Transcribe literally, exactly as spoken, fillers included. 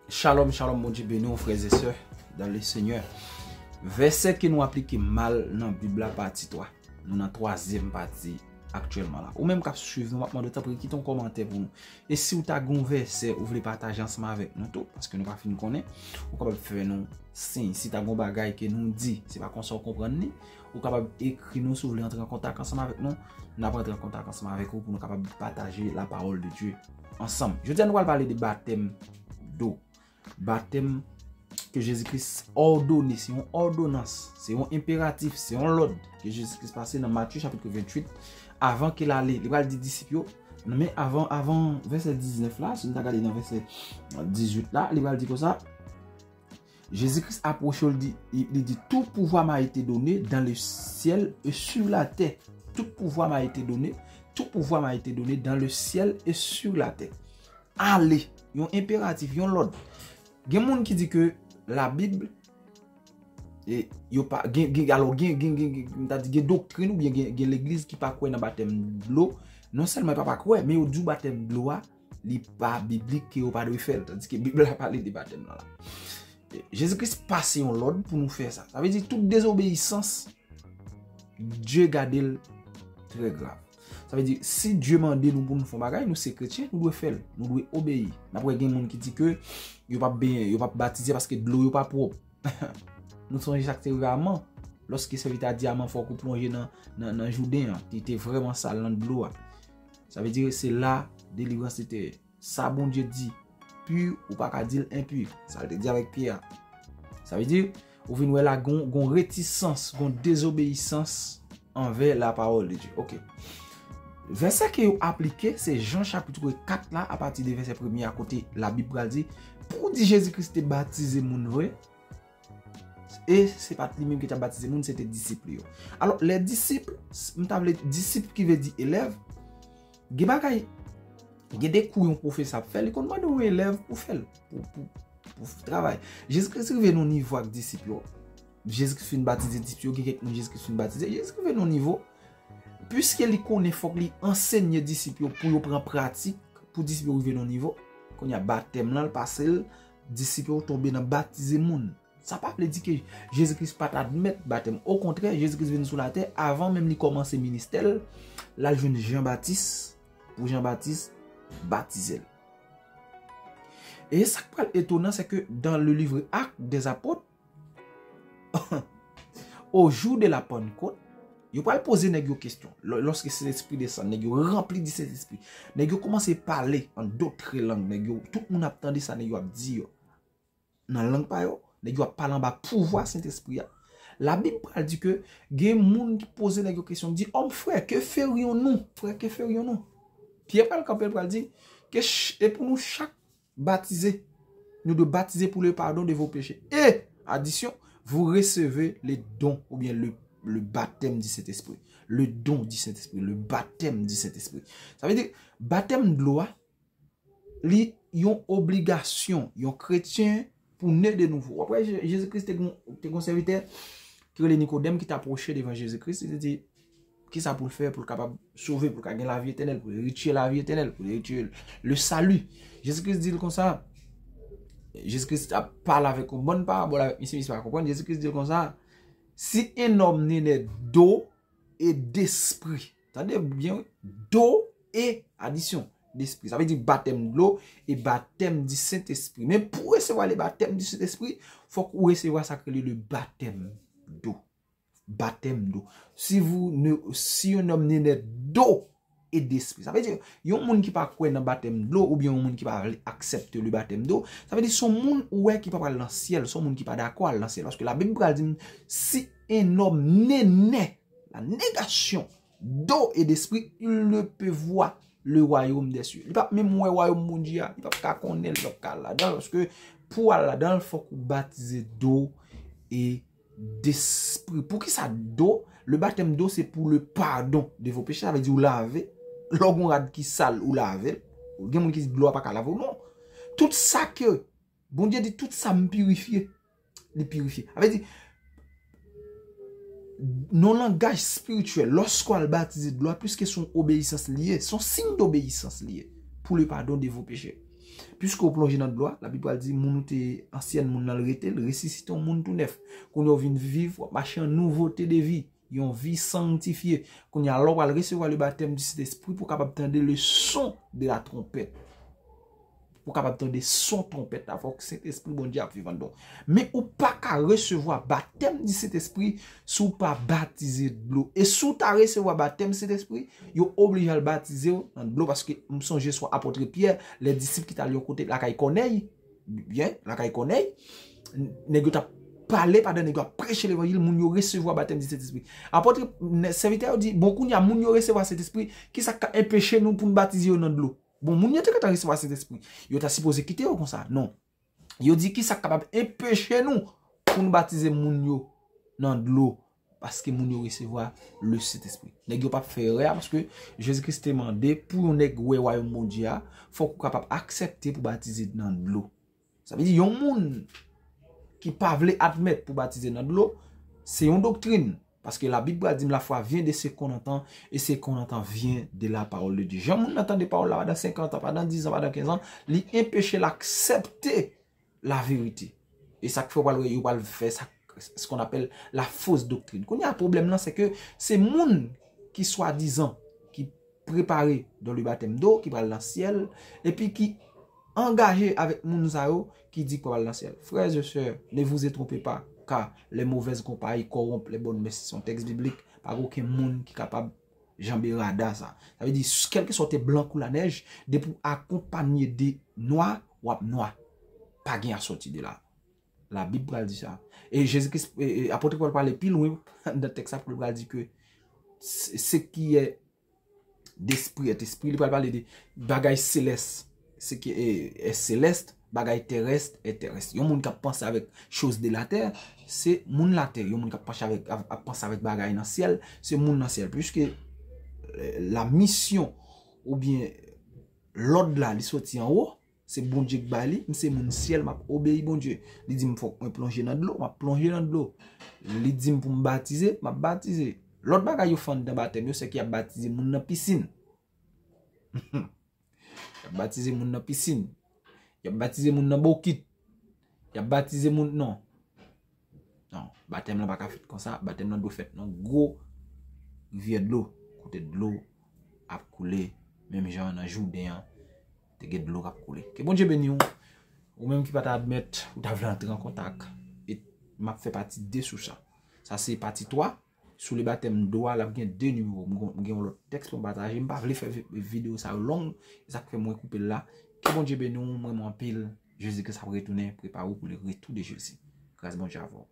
Shalom, shalom, Bondye beni w, frè e sè dan le Senyè. Vèsè ke nou aplike mal nan Bib la, pati twa. Nou nan twazyèm pati aktyèlman la. Ou menm k ap swiv nou, m ap mande w tanpri kite yon kòmantè pou nou. E si w ta gen yon vèsè ou vle pataje ansanm avèk nou tou, paske nou pa fin konnen, ou kapab fè nou siy. Si ta gen yon bagay ke nou di, se pa konsa w konprann li, ou kapab ekri nou si w vle antre an kontak ansanm avèk nou. N ap antre an kontak ansanm avèk ou pou nou kapab pataje la parole de Dieu ansanm. Jodi a, nou pral pale de batèm dlo. Batèm ke Jezi Kris òdone, se yon òdonans, se yon enperatif, se yon lòd ke Jezi Kris pase nan Matye chapit venntuit, avan ke l ale, li pral di disip yo, men avan, avan vèsè diznèf la, si nou ta gade nan vèsè dizuit la, li pral di konsa, Jezi Kris apwoche, li di, li di, tout pouvoir m'a été donné dans le ciel et sur la terre. Tout pouvoir m'a été donné, tout pouvoir m'a été donné dans le ciel et sur la terre. Ale, yon enperatif, yon lòd. Gen moun ki di ke Labib, e, yo pa, gen, gen, alò, gen, gen, gen, gen, m ta di, gen doktrin oubyen gen, gen legliz ki pa kwè nan batèm dlo. Non sèlman yo pa, pa kwè, men yo di w batèm dlo a, li pa biblik, ke yo pa dwe fè l. Tandiske Bib la pale de batèm nan la. Jezi Kris pase yon lòd pou nou fè sa. Sa vle di tout dezobeyisans, Dye gade l trè grav. Sa vle di, si Dye mande nou pou nou fè yon bagay, nou se kretyen, nou dwe fè l, nou dwe obeyi. N ap wè gen moun ki di ke yo p ap benyen, yo p ap batize paske dlo yo pa pwòp. Nou sonje sa k te rive Aman, lòske sèvitè a di Aman fòk ou plonje nan, nan, nan Jouden an, ki te vrèman sal nan dlo a. Sa vle di se la delivrans li te ye. Sa Bondye di pi, ou pa ka di l enpi. Sa l te di avèk Pyè a. Sa vle di, ou vin wè la gon, gon retisans, gon dezobeyisans anvè la parole de Dieu. Ok. Vèsè ke yo aplike, se Jan chapit kat la, apati de vèsè premye a, kote Labib pral di, pou di Jezi Kris te batize moun vre, e se pa t li menm ki t ap batize moun, se te disip li yo. Alò, lè disip, m ta vle disip ki vle di elèv, gen bagay, gen de kou yon pwofesè ap fè, li konn mande yon elèv pou fè l, pou, pou, pou travay. Jezi Kris rive nan nivo ak disip yo. Jezi Kris fin batize disip yo, gen kèk moun Jezi Kris fin batize. Jezi Kris rive nan nivo, piske li konnen fòk li ansenye disip yo pou yo pran pratik, pou disip yo rive nan nivo. Kounye a batèm lan, l pase l, disip yo tonbe nan batize moun. Sa pa vle di ke Jezi Kris pa t admèt batèm. Okontrè, Jezi Kris vin sou latè, avan menm li kòmanse ministè l, l al jwenn Jan Batis, pou Jan Batis batize l. E sa k pral etonan, se ke dans le livre Actes des Apôtres, au jour de la Pentecôte, yo pral poze nèg yo kesyon. Lò-, lòske Sentespri desann, nèg yo ranpli di Sentespri. Nèg yo kòmanse pale an dòt lang, nèg yo, tout moun ap tande sa nèg yo ap di yo nan lang pa yo, nèg yo ap pale anba pouvwa Sentespri a. Labib pral di ke gen moun ki poze nèg yo kesyon, di, Homme, frère, que ferions-nous? Frè, que ferions-nous? Pyè pral kanpe, l pral di, ke ch-, e pou nou chak batize, nous de baptiser pour le pardon de vos péchés. Et, addition, vous recevez le don, oubyen le, le baptême du Saint-Esprit. Le don du Saint-Esprit, le baptême du Saint-Esprit. Sa vle di, batèm dlo a, li yon obligasyon, yon kretyen pou ne de nouvo. W ap wè Je-, Jezi Kris te gon, te gon sèvitè ki rele Nikodèm ki t apwoche devan Jezi Kris, li te di, kisa pou l fè pou l kapab sove, pou l ka gen lavi etènèl, pou l eritye lavi etènèl, pou l eritye le salut. Jezi Kris di l konsa, Jezi Kris ap pale avèk yon bann parabòl avèk misye, misye pa konprann. Jezi Kris di l konsa, si un homme n'est né d'eau et d'esprit. Tande byen, wi. D'eau et, adisyon, d'esprit. Sa vle di batèm dlo e batèm di Sentespri. Men pou resevwa le batèm di Sentespri, fòk ou resevwa sa k rele le batèm dlo. Batèm dlo. Si vous ne, si un homme n'est né d'eau et d'esprit. Sa vle di, yon moun ki pa kwè nan batèm dlo oubyen yon moun ki pa vle aksepte le batèm dlo, sa vle di se yon moun ou wè ki pa pral nan syèl, se yon moun ki pa dakò al nan syèl. Paske Labib pral di n, si un homme n'est né, la négation d'eau et d'esprit, il ne peut voir le royaume des cieux. Li p ap menm wè wayòm Bondye a, li p ap ka konnen l, li p ap ka al ladan l, paske pou al ladan l, fòk ou batize dlo e d'esprit. Poukisa dlo? Le baptême d'eau, c'est pour le pardon de vos péchés. Sa vle di ou lave. Lè w gen yon rad ki sal, ou lave l. Gen moun ki di dlo a pa ka lave w. Non. Tout sa ke Bondye di, tout sa m pirifye. Li pirifye. Sa vle di, nan langaj espirityèl, lòske w al batize dlo a, piske se yon obeyisans li ye, se yon siy dobeyisans li ye, pour le pardon de vos péchés. Piske w plonje nan dlo a, Labib pral di moun ou te ansyen moun nan l rete, l resisite yon moun tou nèf. Kounye a w vin viv, w ap mache an nouvote de vi, yon vi sanktifye. Kounye a, lè w pral resevwa le batèm di Sentespri pou w kapab tande le son de la trompette. Pou w kapab tande son twonpèt la, fòk Sentespri Bondye ap viv anndan w. Men ou pa ka resevwa batèm di Sentespri si w pa batize dlo. E si w ta resevwa batèm Sentespri, yo oblije al batize w nan dlo, paske m sonje sou apòt Pyè, lè disip ki t al yon kote lakay Kònèy, byen, lakay Kònèy, nèg yo t ap pale pandan nèg yo ap preche levanjil, moun yo resevwa batèm di Sentespri. Apòt, sèvitè yo di, bon, kounye a, moun yo resevwa Sentespri, kisa k ka enpeche nou pou n batize yo nan dlo? Bon, moun yo te gentan resevwa Sentespri. Yo ta sipoze kite yo konsa. Non. Yo di, kisa k kapab enpeche nou pou n batize moun yo nan dlo? Paske moun yo resevwa le Sentespri. Nèg yo p ap fè erè a, paske Jezi Kris te mande pou yon nèg wè wayòm Bondye a, fòk ou kapab aksepte pou batize nan dlo. Sa vle di, yon moun ki pa vle admèt pou batize nan dlo, se yon doktrin. Paske Labib pral di m, la foi vient de ce qu'on entend, et ce qu'on entend vient de la parole de Dieu. Jan moun nan tande pawòl la pandan senkant an, pandan diz an, pandan kenz an, li enpeche l aksepte laverite. E sa k fè w pral wè, yo pral fè sa, ce qu'on appelle la fausse doctrine. Kounye a, pwoblèm nan, se ke se moun ki swadizan, ki prepare dans le baptême d'eau, ki pral nan syèl, epi ki angaje avèk moun sa yo ki di k pral nan syèl. Frères et sœurs, ne vous y trompez pas, car les mauvaises compagnies corrompent les bonnes mœurs. Se yon tèks biblik, pa gen okenn moun ki kapab janbe rada sa. Sa vle di, kèlkeswa w te blan kou lanèj, depi w akonpanye de nwa, w ap nwa. Pa gen asòti de la. Labib pral di sa. E Jezi Kris, e, e, apot Pòl pral ale pi lwen nan tèks sa, pou l pral di ke ce qui est d'esprit est esprit, li pral pale de bagay selès, ce qui est, est céleste, bagay terès est terès. Yon moun k ap panse avèk choz de la tè, se moun latè. Yon moun k ap panse avèk, ap, ap panse avèk bagay nan syèl, se moun nan syèl. Piske, euh, la misyon oubyen lòd la, li soti anwo, se Bondye k bay li, m se moun syèl, m ap obeyi Bondye. Li di m fòk mwen plonje nan dlo, m ap plonje nan dlo. Li di m pou m batize, m ap batize. Lòt bagay yo fè anndan batèm yo, se ke y ap batize moun nan pisin. Y ap batize moun nan pisin. Y ap batize moun nan bokit. Y ap batize moun, non. Non, batèm lan pa ka fèt konsa. Batèm lan dwe fèt nan gwo rivyè dlo, kote dlo ap koule, menm jan nan Jouden an, te gen dlo k ap koule. Ke Bondye beni w. Ou menm ki pa ta admèt, ou ta vle antre an kontak, e m ap fè pati de sou sa. Sa se pati twa. Sou le batèm dlo a, l ap gen de nimewo. M gon-, m gen yon lòt tèks pou m pataje. M pa vle fè vi-, videyo sa yo long. E sa k fè mwen koupe l la. Ke Bondye beni w, m renmen w anpil. Jezi Kris ap retounen. Prepare w pou le retour de Jésus. Gras Bondye avè w.